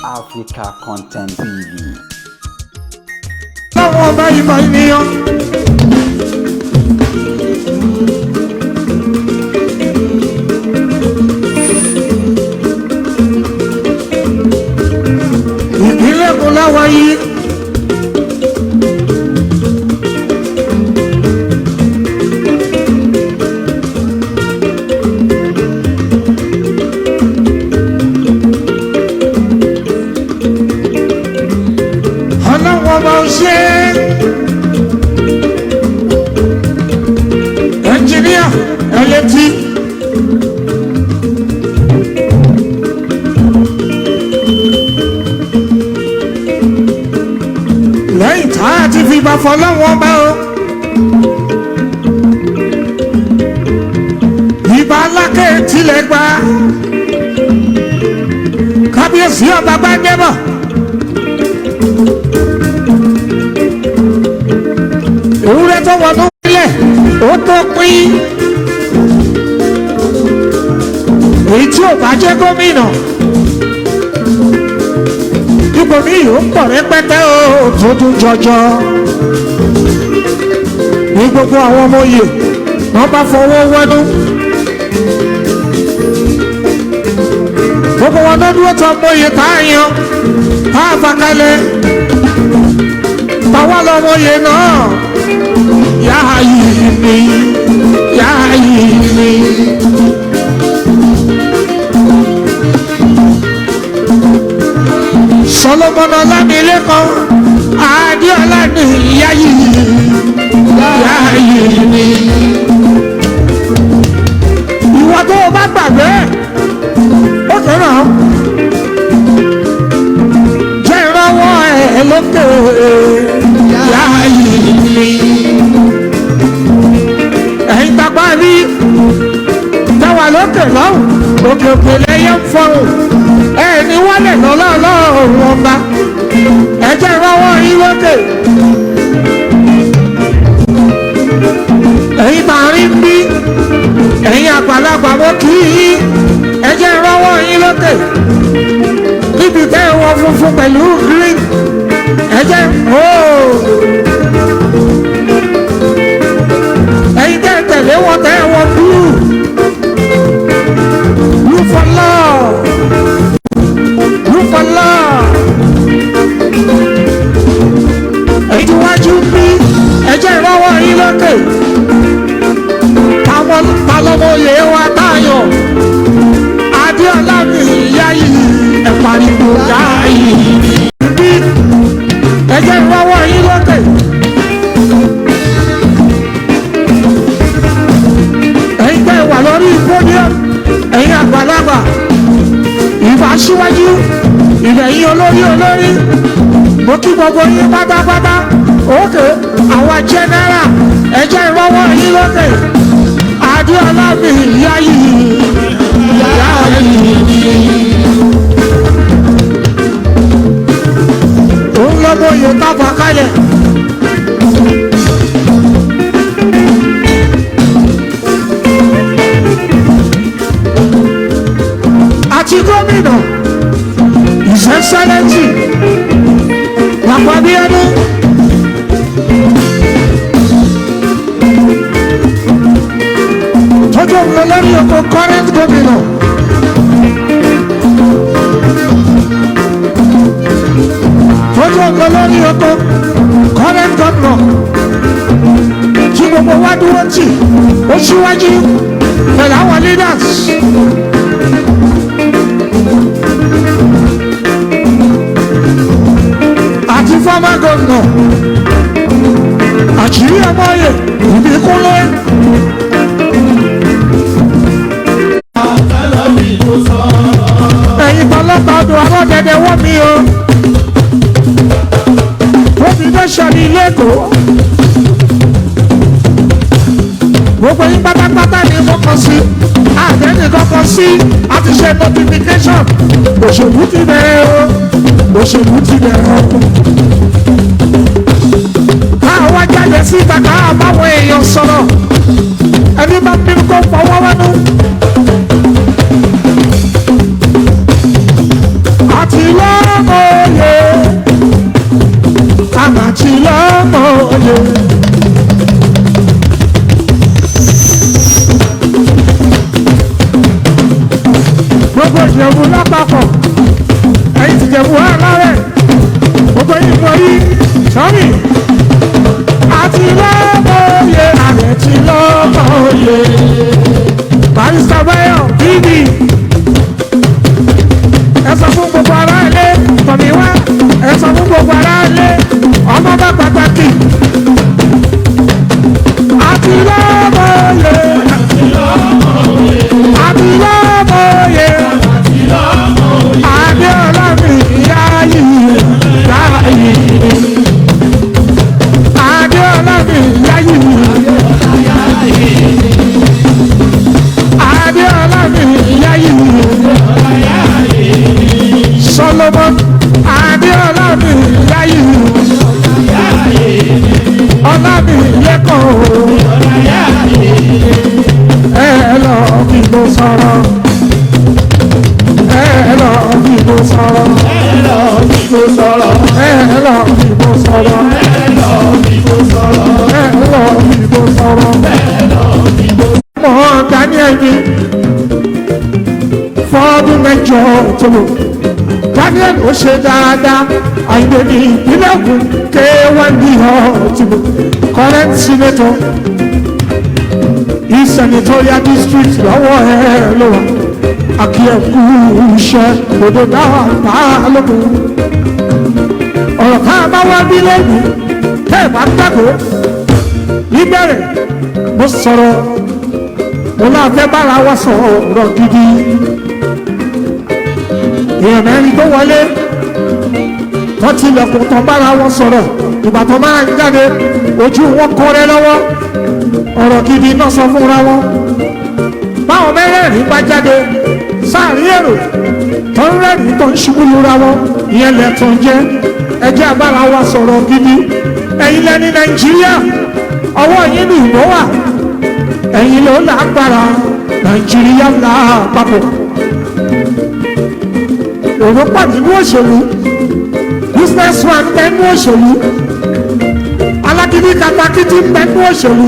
Africa Content TV. Láwọn ọba ìmọ̀ ènìyàn. Ìpínlẹ̀ Èkó láwa yìí. Ọlọ́wọ́ bá ń ṣe é. Ẹnjìníà ẹlẹ́tì. Lẹ́yìn tá a ti fi ìbá fọlọ́wọ́ bá o. Ìbá alákẹ́ tilẹ̀ gbà. Kábíyèsí ọba Gbádébọ̀. Ewúrẹ́ tó wọnú ilẹ̀ ó tó pín. Èyí tí ò bá jẹ́ gómìnà, ipò mi yóò pọ̀ rẹpẹtẹ o, tó dún jọjọ. Ní gbogbo àwọn ọmọ oyè wọ́n bá fọwọ́ wẹ́nu, gbogbo wọn ló dúró tó ọmọ oyè tá a yan, tá a fà kalẹ̀, táwa lọmọ oyè náà. Yáàyè mi, yáàyè mi. Solomon Ọlámilékan Adéọlá ní yáyì, yáyì mi. Ìwọ tó o bá gbàgbé ó kẹ́ràn jẹ́ ìrànwọ́ ẹ̀ lókè, yáyì mi. Ẹ̀yin tàgbà rí táwa lókè lọ́hùn, òkè òkè lẹ́yẹ ń fọhùn, ẹ̀ ní wálẹ̀ lọ́lọ́ọ̀lọ́run ọba, ẹ jẹ́ ìrànwọ́ yín lókè. Ẹ̀yin tààrí ń bí, ẹ̀yin àgbàlagbà, mo kì í yín, ẹ jẹ́ ìrànwọ́ yín lókè níbi tẹ́ ẹ wọ funfun pẹ̀lú green, ẹ jẹ́ ooo. Ẹ̀yin tẹ́ ẹ tẹ̀lé wọn, tẹ́ ẹ wọ blue, blue for love, blue for love. Ẹ̀yin tí wájú ń bí, ẹ jẹ́ ìrànwọ́ yín lókè. Táwọn talọ́mọ oyè wa táyọ̀ Adéọlá mi ìyá yìí, ẹ pariwo yáàyè bí, ẹ jẹ́ ìrànwọ́ yín lókè. Ẹ̀yin tẹ́ ẹ wà lórí podium, ẹ̀yin àgbàlagbà, ìbá síwájú ìbẹ̀yìn olórí olórí, mo kí gbogbo yín pátápátá. Òkè àwọn general, ẹ jẹ́ ìrànwọ́ yín lókè. Adéọlá mi ìyá yìí, ìyá yìí. Òun lọ́mọ oyè tábà kalẹ̀. Àti gómìnà His Excellency Dàpọ̀ Abíọ́dún. Tọ́jú òun lọ lórí oko current gómìnà. Tọ́jú òun lọ lórí oko current governor tí gbogbo wa dúró tì, ó síwájú pẹ̀lú àwọn leaders. Àti former governor Àṣírí Ọmọye Ìbíkúnlé. Ẹ̀yin tọlọ́pàá ọdún alọ́dẹ̀dẹ̀ wọ́n mi o. Tóbi dẹ́sẹ̀ ní ilé Èkó. Gbogbo yín pátápátá ni mo kàn sí. Àtẹ̀yìn kankan sí. A ti ṣe notification. Òṣèlú ti bẹ̀rẹ̀ o. Òṣèlú ti bẹ̀rẹ̀ o. Káwa jáde síta, káwa báwọn èèyàn sọ̀rọ̀. Ẹni bá bínú kó fọwọ́ wánú. Àti lọ. Ìjẹ̀bú lápapọ̀, ẹ̀yin tìjẹ̀bú alárẹ̀, gbogbo yín mọ̀ rí sọ́mi. Àti lọ́mọye, àrẹ̀ ti lọ́mọye. Barrister Báyọ̀ bíbí. Ẹ sọ fún gbogbo ará ilé, tọ̀mí wá. Ẹ sọ fún gbogbo ará ilé, ọmọ bá pàtàkì. Àti lọ́mọye, àti lọ́mọye. Adéọlá mi yáyì yáyì. Adéọlá mi yáyì. Adéọlá mi yáyì. Solomon Adéọlá mi yáyì. Ọlá mi lẹ́kọ̀ọ́. Ẹ lọ kí ló sọ̀rọ̀. Ẹ lọ kí ló sọ̀rọ̀. Ẹ lọ bí kò sọ̀rọ̀. Ẹ lọ kí ló sọ̀rọ̀. Ẹ lọ bí kò sọ̀rọ̀. Ẹ lọ kí ló sọ̀rọ̀. Ẹ lọ bí kò Mọ̀ Daniel ni fọ́ọdún 8 tó lò. Daniel ó ṣe dáadáa, Àyìndé ní ìpínlẹ̀ Ògùn K1D ọ̀tún current senator East Senatorial District lọ́wọ́ ẹ ló wà. Akíyẹ̀kú iṣẹ́ òdo dáwà bá lóko. Ọ̀rọ̀ ká bá wá bí lẹ́nu tẹ́ ẹ̀ bá gbàgbọ́. Níbẹ̀rẹ̀ mo sọ̀rọ̀, mo náà fẹ́ bára wa sọ̀rọ̀ gidi. Èèyàn mẹ́rin tó wọlé tó tilẹ̀kùn tó bára wọn sọ̀rọ̀, ìgbà tó máa ń jáde ojú wọn kọrẹ́ lọ́wọ́, ọ̀rọ̀ gidi náà sọ fúnra wọn. Báwọn mẹ́rẹ̀ẹ̀rin bá jáde sáàrin èrò tó ń rẹ́rìn tó ń ṣubú lura wọn, ìyẹn lẹ́tọ̀ jẹ́. Ẹjẹ́ àbára wa sọ̀rọ̀ gidi. Ẹ̀yin lẹ́ni Nàìjíríà, ọwọ́ yín ní ìbò wà, ẹ̀yin ló lágbára Nàìjíríà lápapọ̀. Èrò pọ̀ nínú òṣèlú, businessman bẹ́ẹ̀ nínú òṣèlú, alágídí katakítí bẹ́ẹ̀ nínú òṣèlú,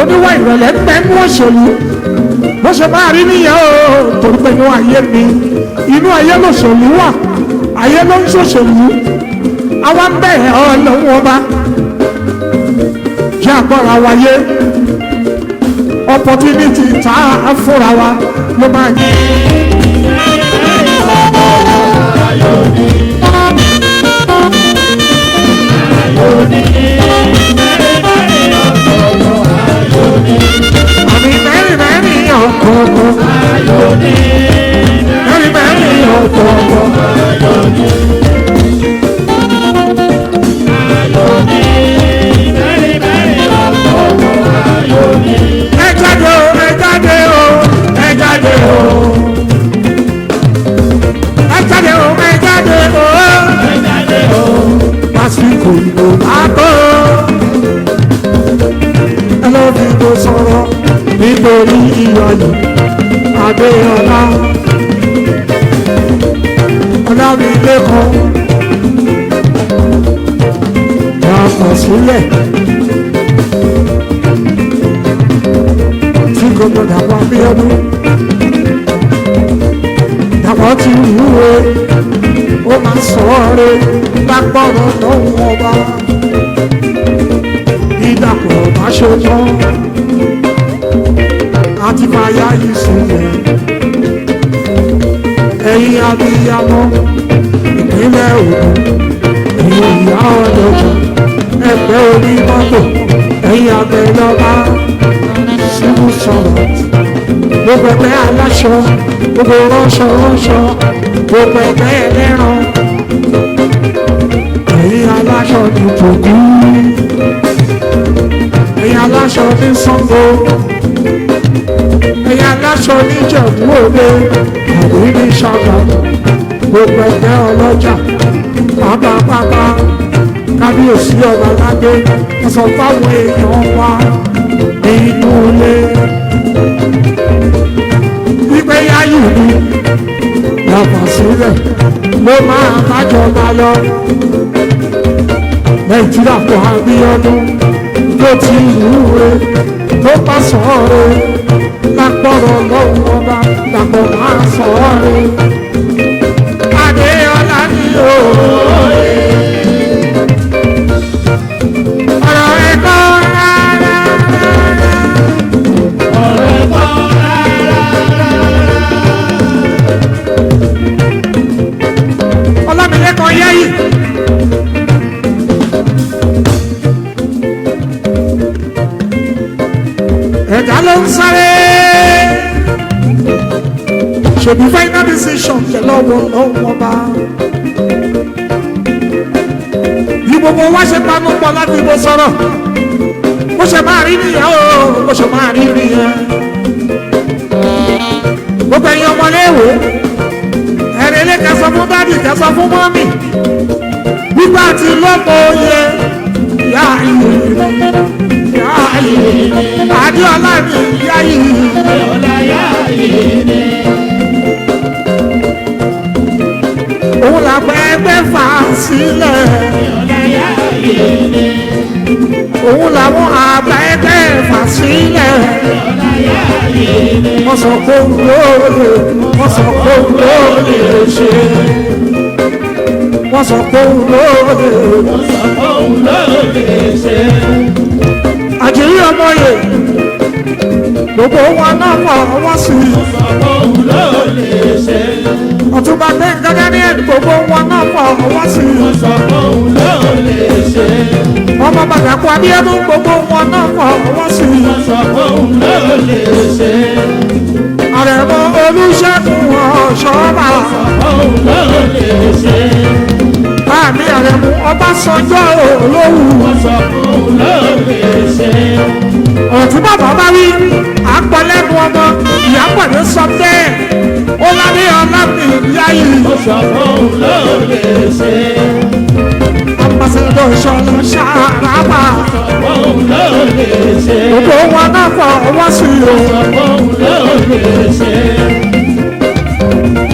oníwà ìrẹ̀lẹ̀ bẹ́ẹ̀ nínú òṣèlú. Bó ṣe máa rí nìyẹn o, torí pé inú ayé mi, inú ayé lòṣèlú wà, ayé ló ń ṣòṣèlú. Àwa ń bẹ̀rẹ̀ Ọlọ́run ọba jẹ́ àgbọ̀ra wáyé, opportunity tá a fúnra wa ló máa ń. Àmì mẹ́rin mẹ́rin ọ̀kọ̀ọ̀kan. Mẹ́rin mẹ́rin ọ̀kọ̀ọ̀kan. Ẹ jáde o, ẹ jáde o, ẹ jáde o. Ẹ jáde o, ẹ jáde o. Lásìkò ìbò bá tó. Ẹ lọ́ fi ìbò sọ̀rọ̀ nítorí ìyọ̀yọ̀ Adéọlá. Ọlámilékan yàtọ̀ sílẹ̀ tí gbogbo Dàpọ̀ Abíọ́dún. Dàpọ̀ ti wúwo, ó máa sọ ọ́ rẹ lágbọ́rọ̀ lọ́wọ́ ọba. Ìdàpọ̀ bá ṣe tán àti fàyà yìí sílẹ̀. Ẹ̀yin abiyamọ ìpínlẹ̀ Ògùn, ẹ̀yin ìyá ọlọ́jà, ẹgbẹ́ onímọ́tò, ẹ̀yin abẹ́lọ́ba, civil servant, gbogbo ẹgbẹ́ aláṣọ, gbogbo ránṣọ ránṣọ, gbogbo ẹgbẹ́ ẹlẹ́ran, ẹ̀yin aláṣọ ní Tògú, ẹ̀yin aláṣọ ní Ṣàngó, ẹ̀yin aláṣọ ní Ìjẹ̀bú Òde àbí ní Ṣàgámù, gbogbo ẹgbẹ́ ọlọ́jà pátápátá, kábíyèsí ọba ládé, ẹ sọ fáwọn èèyàn wa nínú ilé wípé yáyù ni yàtọ̀ sílẹ̀ ló máa bájọba lọ. Nàìjíríà kò Abíọ́dún tó ti wúre tó bá sọ̀rọ̀. Lágbọ́rọ̀ lọ́wọ́ ọba dàpọ̀ máa sọ ọ́ rẹ̀. Adéọlá ni o. Ọ̀rọ̀ ẹ̀kọ́ rárá. Ọ̀rọ̀ ẹ̀kọ́ rárá. Ọlámilékan yẹ́yì. Ẹ̀dá ló ń sáré. Ṣèbí final decision tẹ̀ lọ́wọ́ lọ́wọ́ bá. Bí gbogbo wa ṣe panu pọ̀ láti bó sọ̀rọ̀. Bó ṣe máa rí nìyẹn o, bó ṣe máa rí nìyẹn. Gbogbo ẹ̀yin ọmọléèwé ẹ̀rẹ̀lẹ̀ kẹsàn fún dádì kẹsàn fún mọ́mì gbígbà tí lọ́mọ oyè yá yìí yá yìí adéọlá mi yá yìí Ọlá yá yìí ni. òun làgbà ẹgbẹ́ fà sílẹ̀ Ọlá yá yìí ni. òun làwọn àgbà ẹgbẹ́ fà sílẹ̀ Ọlá yá yìí ni. wọ́n sọ pé òun ló lè wọ́n sọ pé òun ló lè ṣe wọ́n sọ pé òun ló lè. Wọ́n sọ pé òun ló lè ṣe. Àjírí ọmọ yè gbogbo wọn náà fọ ọwọ́ sí i. Wọ́n sọ pé òun ló lè ṣe. Ọ̀túnba Gbẹ́ngà Daniel gbogbo wọn náà fọ ọwọ́ sí i. Wọ́n sọ pé òun ló lè ṣe. Ọmọ Bàdàpọ̀ Abíọ́dún gbogbo wọn náà fọ ọwọ́ sí i. Wọ́n sọ pé òun ló lè ṣe. Àrẹ̀mọ Olúṣẹ́gun Ọ̀ṣọ́bà Sọ pé òun ló lè ṣe. Báàmí Àrẹ̀mú Ọbásanjọ́ Olówù. Wọ́n sọ pé òun ló lè ṣe. Ọ̀tún bàbá bá wí àpọ̀lẹ́nu ọmọ ìyápọ̀lẹ́ sọ bẹ́ẹ̀ ó lábẹ́ ọlá mi ìyá yìí. Wọ́n sọ pé òun ló lè ṣe. Ambassador Ṣọlá Ṣàràbà Sọ pé òun ló lè ṣe. gbogbo wọn náà fọ ọwọ́ sí i o. Sọ pé òun ló lè ṣe.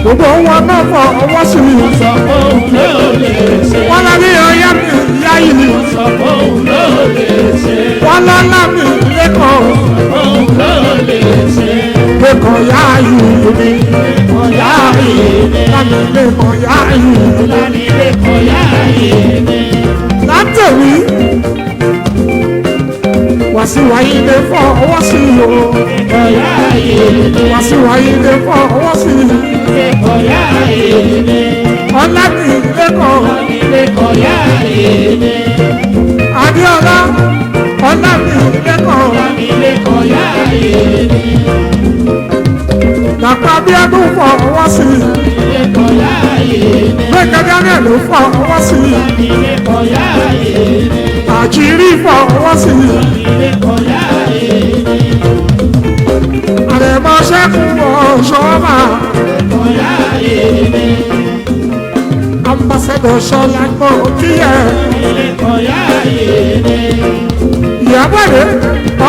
Gbogbo wọn náà fọ ọwọ́ sí i. Wọ́n sọ pé òun ló lè ṣe. Wọ́n lábẹ́ ọyá mi ìyá yìí. Wọ́n sọ pé òun ló lè ṣe. Wọ́n lọ́lá mi lẹ́kọ̀ọ́. Òun ló lè ṣe. Lẹ́kọ̀ọ́ yá yìí mi. Ọ̀yá yìí ni. Lámi lẹ́kọ̀ọ́ yá yìí mi. Ọlámilékan yá yìí ni. Látẹ̀wí. Wàsíù Àyìndé fọ ọwọ́ sí i o. Ọ̀yá yìí ni. Wàsíù Àyìndé fọ ọwọ́ sí i. Ọ̀yá yìí ni. Ọlá mi lẹ́kọ̀ọ́. Ọlámilékan yá yìí ni. Adéọlá. Ọlá mi lẹ́kọ̀ọ́. Ọlámilékan yá yìí ni. Dàpọ̀ Abíọ́dún fọ ọwọ́ sí i. Ọlámilékan yá yìí ni. Gbẹ̀ngà Daniel ló fọ ọwọ́ sí i. Ọlámilékan yá yìí ni. Àjírí fọ ọwọ́ sí i. Ọlámilékan yá yìí ni. Àrẹ̀mọ Ṣẹ́gun Ọ̀ṣọ́bà. Ọ̀yá yìí ni. Ambassador Ṣọlá gbọ́ kí ẹ. Ọlámilékan yá yìí ni. Ìyàbọ̀ rẹ̀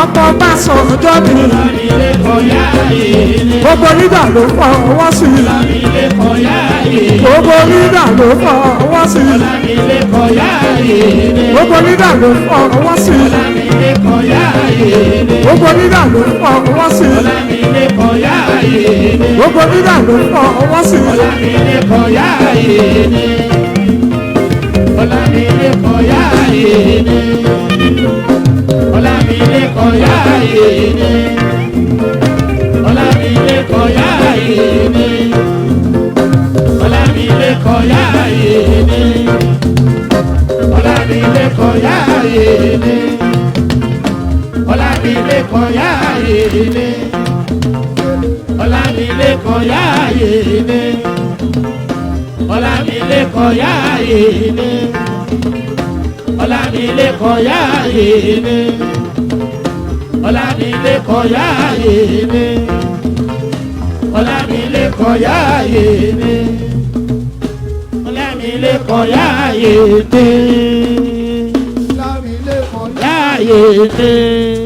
ọmọ bá sọ ọjọ́ mi. Ọlámilékan yá yìí ni. Gbogbo lídà ló fọ ọwọ́ sí i. Ọlámilékan yá yìí ni. Gbogbo lídà ló fọ ọwọ́ sí i. Ọlámilékan yá yìí ni. Gbogbo lídà ló fọ ọwọ́ sí i. Ọlámilékan yá yìí ni. Gbogbo lídà ló fọ ọwọ́ sí i. Ọlámilékan yá yìí ni. Gbogbo lídà ló fọ ọwọ́ sí i. Ọlámilékan yá yìí ni. Ọlámilékan yá yìí ni. Ọlámilékan yá yìí ni. Ọlámilékan yá yìí ni. Ọlámilékan yá yìí ni. Ọlámilékan yá yìí ni. Ọlámilékan yá yìí ni. Ọlámilékan yá yìí ni. Ọlámilékan yá yìí ni. Ọlámilékan yá yìí ni. Ọlámilékan yá yìí ni. Ọlámilékan yá yìí ni. Ọlámilékan yá yìí ni. Ọlámilékan Yá yìí ni.